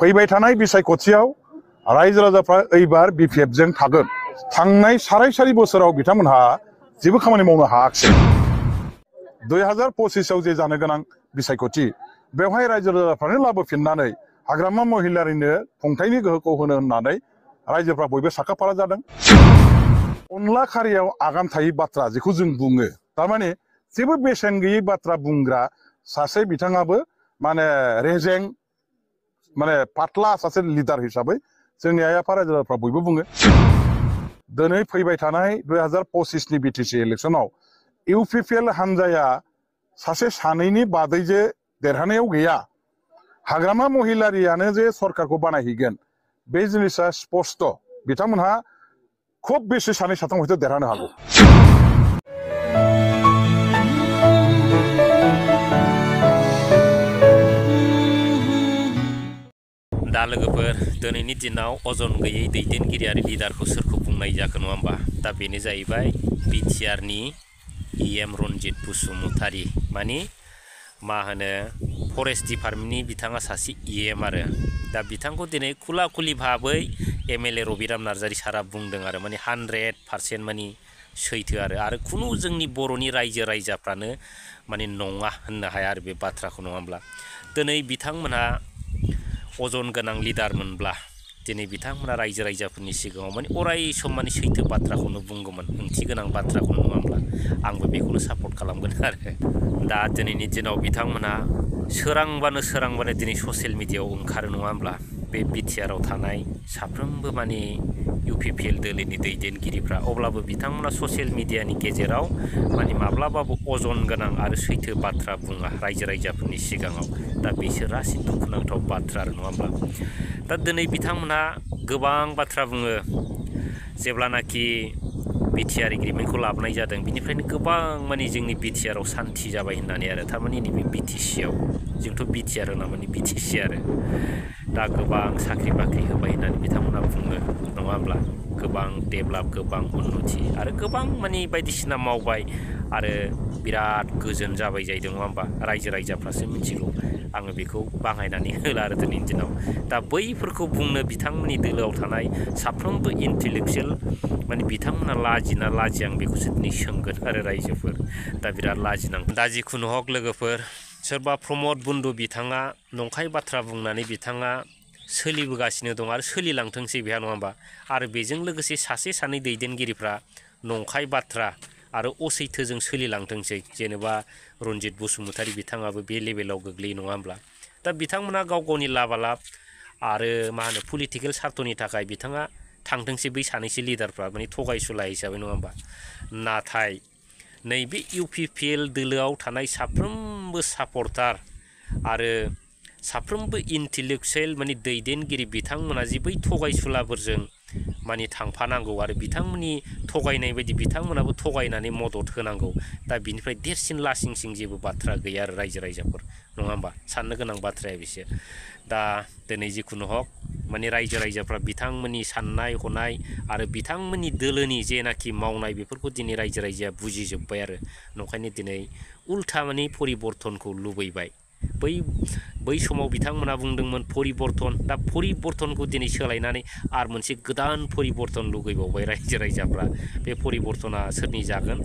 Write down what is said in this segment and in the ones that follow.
फैबाय थानाय बिसायख'थियाव रायजो राजाफ्रा एबार बिपिएफजों थागोन। थांनाय साराय बोसोराव बिथांमोनहा जेबो खामानि मावनो हायाखिसै। 2025आव जे जानो गोनां बिसायख'थि बेवहाय रायजो राजाफ्रानो लाबोफिननानै हाग्रामा महिलारिनो खुंथायनि गोहोखौ होनो होननानै रायजोफ्रा बयबो साखाफारा जादों। अनला खारियाव आगान थायै बाथ्रा जेखौ जों बुङो, थारमाने जेबो बेसेन गैयै बाथ्रा बुंग्रा सासे बिथाङाबो माने रेजें माने पातला सासे लिडार हिसाबै जोंनि आइ आफा रायजो राजाफ्रा बयबो बुङो। दिनै फैबाय थानाय 2025नि बिटिसि इलेक्सनाव इउपिपिएल हानजाया सासे सानैनि बादै जे देरहानायाव गैया, हाग्रामा महिलारियानो जे सरकारखौ बानायहैगोन बे जिनिसा स्पष्ट। बिथांमोनहा खुब बेसे सानै साथाम हयथ' देरहानो हागौ। दा लोगोफोर दिनैनि दिनाव अजन गैयै दैदेनगिरि आरो लिडारखौ सोरखौ बुंनाय जाखो नङा होमबा? दा बेनो जाहैबाय बिटिआरनि इएम रनजित बसुमतारी, माने मा होनो फरेस्ट डिपार्टमेन्टनि बिथाङा सासे इएम आरो दा बिथांखौ दिनै खुला खुलि भाबै एमएलए रबिराम नार्जारी सारा बुंदों आरो माने 100% माने सैथो आरो खुनु जोंनि बर'नि रायजो राजाफ्रानो माने नङा होननो हाया आरो बे बाथ्राखौ नङा होमब्ला? दिनै बिथांमोनहा अजन गोनां लिडार मोनब्ला दिनै बिथांमोना रायजो राजाफोरनि सिगाङाव माने अराय सम माने सैथो बाथ्राखौनो बुंगौमोन, ओंथि गोनां बाथ्राखौनो नङा होमब्ला? आंबो बेखौनो सापर्ट खालामगोन आरो दा दिनैनि दिनाव बिथांमोना सोरांबानो दिनै ससियेल मिडियायाव ओंखारो नङा होमब्ला? बे बिटिआराव थानाय साफ्रोमबो माने इउपिपिएल दोलोनि दैदेनगिरिफ्रा, अब्लाबो बिथांमोना ससियेल मिडियानि गेजेराव माने माब्लाबाबो अजन गोनां आरो सैथो बाथ्रा बुङा रायजो राजाफोरनि सिगाङाव। दा बिसोर रासिन दुखुनांथाव बाथ्रा आरो नङा होमब्ला? दा दिनै बिथांमोनहा गोबां बाथ्रा बुङो। जेब्लानाखि बिटिआर एग्रिमेन्टखौ लाबोनाय जादों बिनिफ्रायनो गोबां माने जोंनि बिटिआराव सान्थि जाबाय होननानै आरो थारमाने नैबे बिटिसिआव, जोंथ' बिटिआर होना माने बिटिसि आरो दा गोबां साख्रि बाख्रि होबाय होननानै बिथांमोना बुङो नङा होमब्ला? गोबां डेभेलप, गोबां उन्नति आरो गोबां माने बायदिसिना मावबाय आरो बिराद गोजोन जाबाय जाहैदों नङा होमबा? रायजो राजाफ्रासो मिथिगौ, आङो बेखौ बाहायनानै होला आरो दिनैनि दिनाव। दा बैफोरखौ बुंनो बिथांमोननि दोलोआव थानाय साफ्रोमबो इन्टेलेक्सुयेल माने बिथांमोना लाजिना लाजिया आं बेखौसो दिनै सोंगोन आरो रायजोफोर। दा बिराद लाजिनांगौ। दा जिखुनु हक लोगोफोर, सोरबा प्रमद बन्दु बिथाङा नंखाय बाथ्रा बुंनानै बिथाङा सोलिबोगासिनो दं आरो सोलिलांथोंसै बेहा नङा होमबा? आरो बेजों लोगोसे सासे सानै दैदेनगिरिफ्रा नंखाय बाथ्रा आरो असैथोजों सोलिलांथोंसै, जेनेबा रनजित बसुमतारी बिथाङाबो बे लेभेलाव गोग्लैयो नङा होमब्ला? दा बिथांमोना गाव गावनि लाबालाब आरो मा होनो पलिटिकेल सार्थनि थाखाय बिथाङा थांथोंसै बै सानैसो लिडारफ्रा माने थगायसुला हिसाबै नङा होमबा? नाथाय नैबे इउपिपिएल दोलोआव थानाय साफ्रोमबो सापर्टार आरो साफ्रोमबो इन्टेलेक्सुयेल माने दैदेनगिरि बिथांमोना जे बै थगायसुलाफोरजों माने थांफानांगौ आरो बिथांमोननि थगायनाय बायदि बिथांमोनाबो थगायनानै मदद होनांगौ। दा बिनिफ्राय देरसिन लासिंसिं जेबो बाथ्रा गैया आरो रायजो राजाफोर नङा होमबा? साननो गोनां बाथ्राया बिसोर। दा दिनै जिखुनु हक माने रायजो राजाफ्रा बिथांमोननि साननाय हनाय आरो बिथांमोननि दोलोनि जेनाखि मावनाय बेफोरखौ दिनै रायजो राजाया बुजिजोब्बाय आरो नंखायनो दिनै उल्था माने परिबर्तनखौ लुबैबाय। बै समाव बिथांमोना बुंदोंमोन परिबर्तन, दा परिबर्तनखौ दिनै सोलायनानै आरो मोनसे गोदान परिबर्तन लुगैबावबाय रायजो राजाफ्रा। बे परिबर्तना सोरनि जागोन?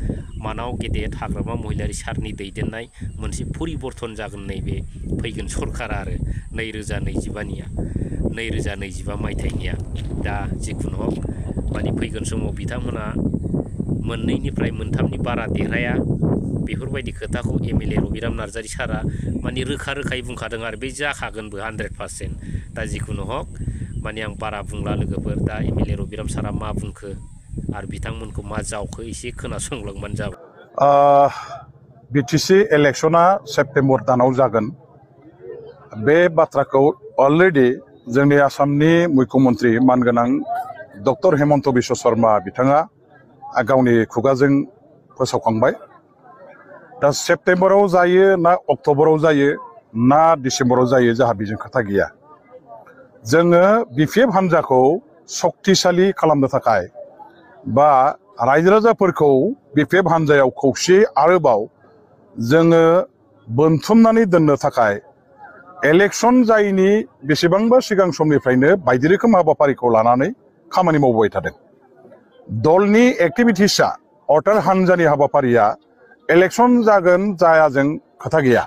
मानाव गेदेत हाग्रामा महिलारी सारनि दैदेननाय मोनसे परिबर्तन जागोन नैबे फैगोन सरकारा आरो 2025निया 2025 मायथाइनिया। दा जिखुनु हक माने फैगोन समाव बिथांमोना मोननैनिफ्राय मोनथामनि बारा देरहाया बेफोरबायदि खोथाखौ एमएलए रबिराम नार्जारी सारा माने रोखा रोखायै बुंखादों आरो बे जाखागोनबो 100%। दा जिखुनु हक माने आं बारा बुंला लोगोफोर, दा एमएलए रबिराम सारा मा बुंखो आरो बिथांमोनखौ मा जावखो एसे खोनासंलांबानो जाबाय। बिटिसि इलेक्सना सेप्तेम्बर दानाव जागोन, बे बाथ्राखौ अलरेडि जोंनि आसामनि मुख्यमन्त्रि मानगोनां डक्टर हेमन्त बिश्व शर्मा बिथाङा गावनि खुगाजों फोसावखांबाय। दा सेप्तेम्बराव जायो ना अक्ट'बराव जायो ना डिसेम्बराव जायो जोंहा बेजों खोथा गैया। जोङो बिपिएफ हान्जाखौ सक्तिशालि खालामनो थाखाय बा रायजो राजाफोरखौ बिपिएफ हान्जायाव खौसेयै आरोबाव जोङो बोनथुमनानै दोननो थाखाय इलेक्शन जायैनि बेसेबांबा सिगां समनिफ्रायनो बायदि रोखोम हाबाफारिखौ लानानै खामानि मावबाय थादों। दलनि एक्टिभिटिसआ अर्थात हानजानि हाबाफारिया इलेक्शन जागोन जायाजों खोथा गैया।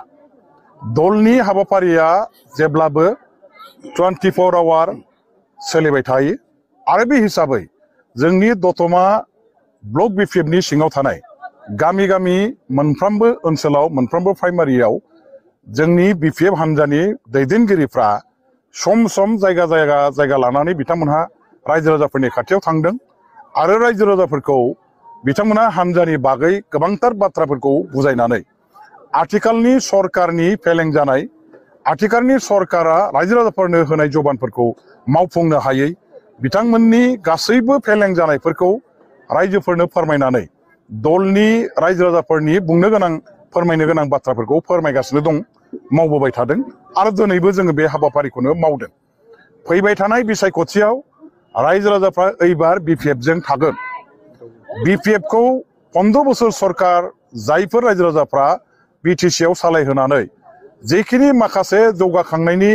दलनि हाबाफारिया जेब्लाबो 24 आवार सोलिबाय थायो आरो बे हिसाबै जोंनि दतमा ब्लक बिपिएफनि सिङाव थानाय गामि गामि मोनफ्रोमबो ओनसोलाव मोनफ्रोमबो प्राइमारियाव जोंनि बिपिएफ हानजानि दैदेनगिरिफ्रा सम सम जायगा लानानै बिथांमोनहा रायजो राजाफोरनि खाथियाव थांदों आरो रायजो राजाफोरखौ बिथांमोनहा हानजानि बागै गोबांथार बाथ्राफोरखौ बुजायनानै आथिखालनि सरकारनि फेलें जानाय आथिखालनि सरकारा रायजो राजाफोरनो होनाय जबानफोरखौ मावफुंनो हायै बिथांमोननि गासैबो फेलें जानायफोरखौ रायजोफोरनो फोरमायनानै दलनि रायजो राजाफोरनि बुंनो गोनां फोरमायनो गोनां बाथ्राफोरखौ फोरमायगासिनो दं, मावबोबाय थादों आरो दिनैबो जोङो बे हाबाफारिखौनो मावदों। फैबाय थानाय बिसायख'थियाव रायजो राजाफ्रा एबार बिपिएफजों थागोन। बिपिएफखौ 15 बोसोर सरकार जायफोर रायजो राजाफ्रा बिटिसिआव सालायहोनानै जेखिनि माखासे जौगाखांनायनि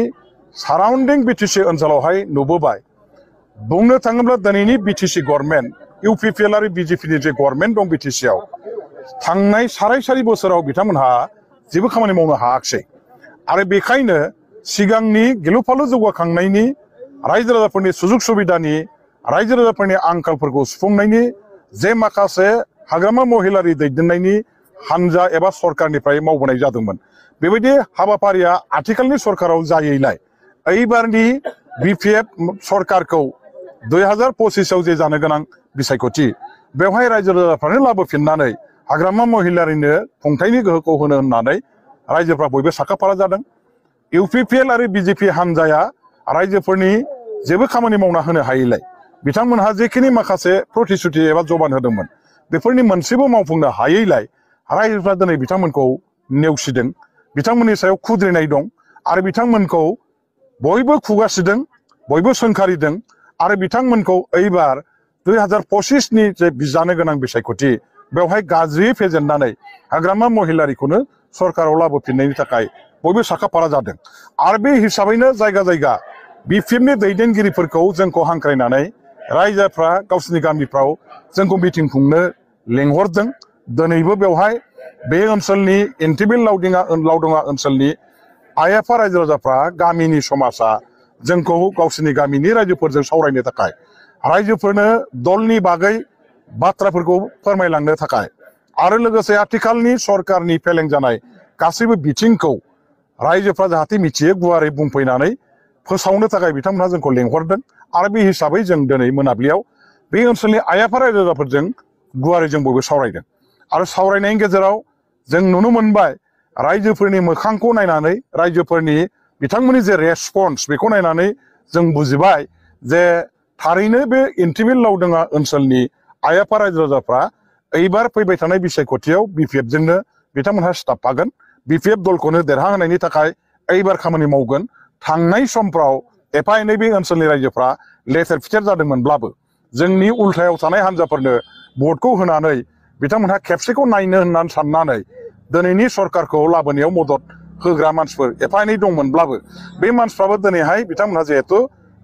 साराउन्डिं बिटिसि ओनसोलावहाय नुबोबाय, बुंनो थाङोब्ला दिनैनि बिटिसि गभर्नमेन्ट इउपिपिएल आरो बिजेपिनि जे गभर्नमेन्ट दं बिटिसिआव थांनाय साराय बोसोराव बिथांमोनहा जेबो खामानि मावनो हायाखिसै आरो बेखायनो सिगांनि गिलु फालु जौगाखांनायनि रायजो राजाफोरनि सुजुग सुबिदानि रायजो राजाफोरनि आंखालफोरखौ सुफुंनायनि जे माखासे हाग्रामा महिलारि दैदेननायनि हानजा एबा सरकारनिफ्राय मावबोनाय जादोंमोन, बेबायदि हाबाफारिया आथिखालनि सरकाराव जायैलाय एबारनि बिपिएफ सरकारखौ 2025आव जे जानो गोनां बिसायख'थि बेवहाय रायजो राजाफ्रानो लाबोफिननानै हाग्रामा महिलारिनो खुंथायनि गोहोखौ होनो होननानै रायजोफ्रा बयबो साखाफारा जादों। इउपिपिएल आरो बिजेपि हानजाया रायजोफोरनि जेबो खामानि मावना होनो हायैलाय बिथांमोनहा जेखिनि माखासे प्रतिश्रुति एबा जबान होदोंमोन बेफोरनि मोनसेबो मावफुंनो हायैलाय रायजोफ्रा दिनै बिथांमोनखौ नेवसिदों, बिथांमोननि सायाव खुद्रिनाय दं आरो बिथांमोनखौ बयबो खुगासिदों, बयबो सोंखारिदों आरो बिथांमोनखौ एबार 2025नि जे जानो गोनां बिसायख'थि बेवहाय गाज्रियै फेजेननानै हाग्रामा महिलारिखौनो सरकाराव लाबोफिननायनि थाखाय बयबो साखाफारा जादों। आरो बे हिसाबैनो जायगा जायगा बिपिएफनि दैदेनगिरिफोरखौ जोंखौ हांख्रायनानै रायजोफ्रा गावसिनि गामिफ्राव जोंखौ मिटिं खुंनो लेंहरदों। दिनैबो बेवहाय बे ओनसोलनि एनटिबिल लावदङा ओनसोलनि आइ आफा रायजो राजाफ्रा गामिनि समाजा जोंखौ गावसिनि गामिनि रायजोफोरजों सावरायनो थाखाय रायजोफोरनो दलनि बागै बाथ्राफोरखौ फोरमायलांनो थाखाय आरो लोगोसे आथिखालनि सरकारनि फेलें जानाय गासैबो बिथिंखौ रायजोफ्रा जाहाथे मिथियो गुवारै बुंफैनानै फोसावनो थाखाय बिथांमोनहा जोंखौ लेंहरदों आरो बे हिसाबै जों दिनै मोनाबिलियाव बे ओनसोलनि आइ आफा रायजो राजाफोरजों गुवारै जों बयबो सावरायदों आरो सावरायनायनि गेजेराव जों नुनो मोनबाय रायजोफोरनि मोखांखौ नायनानै रायजोफोरनि बिथांमोननि जे रेसपन्स बेखौ नायनानै जों बुजिबाय जे थारैनो बे एनटिबिल लावदङा ओनसोलनि आइ आफा रायजो राजाफ्रा एबार फैबाय थानाय बिसायख'थियाव बिपिएफजोंनो बिथांमोनहा सिथाबफागोन, बिपिएफ दलखौनो देरहाहोनायनि थाखाय एबार खामानि मावगोन। थांनाय समफ्राव एफा एनै बे ओनसोलनि रायजोफ्रा लेथेर फिथेर जादोंमोनब्लाबो जोंनि उल्थायाव थानाय हान्जाफोरनो भटखौ होनानै बिथांमोनहा खेबसेखौ नायनो होननानै साननानै दिनैनि सरकारखौ लाबोनायाव मदद होग्रा मानसिफोर एफा एनै दंमोनब्लाबो बे मानसिफ्राबो दिनैहाय बिथांमोनहा जिहेथु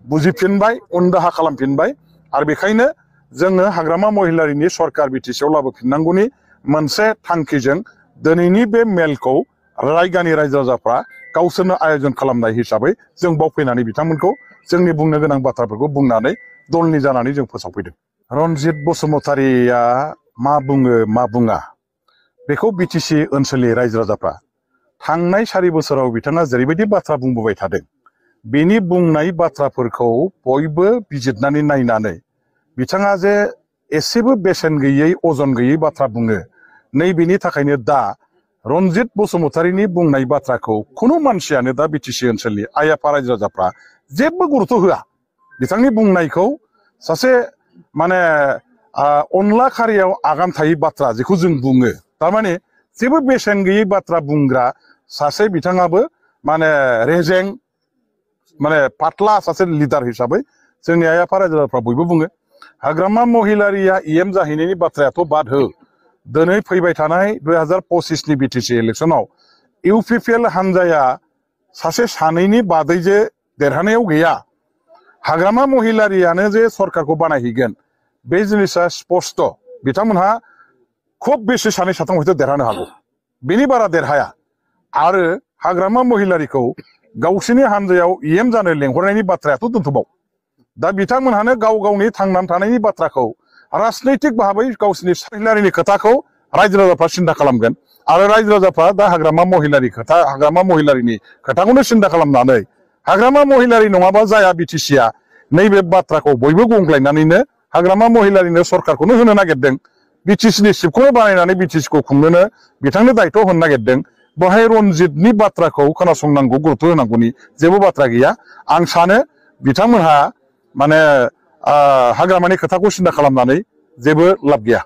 बुजिफिनबाय, उनदाहा खालामफिनबाय आरो बेखायनो जोङो हाग्रामा महिलारिनि सरकार बिटिसिआव लाबोफिननांगौनि मोनसे थांखिजों दिनैनि बे मेलखौ रायगानि रायजो राजाफ्रा गावसोरनो आयोजन खालामनाय हिसाबै जों बाव फैनानै बिथांमोनखौ जोंनि बुंनो गोनां बाथ्राफोरखौ बुंनानै दलनि जानानै जों फोसावफैदों। रनजित बसुमतारिया मा बुङो मा बुङा बेखौ बिटिसि ओनसोलनि रायजो राजाफ्रा थांनाय 4 बोसोराव बिथाङा जेरैबायदि बाथ्रा बुंबोबाय थादों बेनि बुंनाय बाथ्राफोरखौ बयबो बिजिरनानै नायनानै बिथाङा जे एसेबो बेसेन गैयै अजन गैयै बाथ्रा बुङो, नैबेनि थाखायनो दा रनजित बसुमतारिनि बुंनाय बाथ्राखौ खुनु मानसियानो दा बिटिसि ओनसोलनि आइ आफा रायजो राजाफ्रा जेबो गुरुत्व होआ। बिथांनि बुंनायखौ सासे माने अनला खारियाव आगान थायै बाथ्रा जेखौ जों बुङो, थारमाने जेबो बेसेन गैयै बाथ्रा बुंग्रा सासे बिथाङाबो माने रेजें माने पातला सासे लिडार हिसाबै जोंनि आइ आफा रायजो राजाफ्रा बयबो बुङो हाग्रामा महिलारिया इएम जाहैनायनि बाथ्रायाथ' बाद हो, दिनै फैबाय थानाय 2025नि बिटिसि इलेक्सनाव इउपिपिएल हानजाया सासे सानैनि बादै जे देरहानायाव गैया हाग्रामा महिलारियानो जे सरकारखौ बानायहैगोन बे जिनिसा स्पष्ट बिथांमोनहा खुब बेसे सानै साथाम हयथ' देरहानो हागौ बेनि बारा देरहाया आरो हाग्रामा महिलारिखौ गावसोरनि हानजायाव इएम जानो लेंहरनायनि बाथ्रायाथ' दोनथ'बाव दा बिथांमोनहानो गाव गावनि थांनानै थानायनि बाथ्राखौ राजनैतिक भाबै गावसोरनि महिलारिनि खोथाखौ रायजो राजाफ्रा सिन्था खालामगोन आरो रायजो राजाफ्रा दा हाग्रामा महिलारिनि खोथाखौनो सिन्था खालामनानै हाग्रामा महिलारि नङाबा जाया बिटिसिआ नैबे बाथ्राखौ बयबो गंग्लायनानैनो हाग्रामा महिलारिनो सरकारखौनो होनो नागिरदों बिटिसिनि सिटखौनो बानायनानै बिटिसिखौ खुंनोनो बिथांनो दायथ' होनो नागिरदों बेवहाय रनजितनि बाथ्राखौ खोनासंनांगौ गुरुत्व होनांगौनि जेबो बाथ्रा गैया आं सानो बिथांमोनहा माने हाग्रामानि खोथाखौ सिन्था खालामनानै जेबो लाब गैया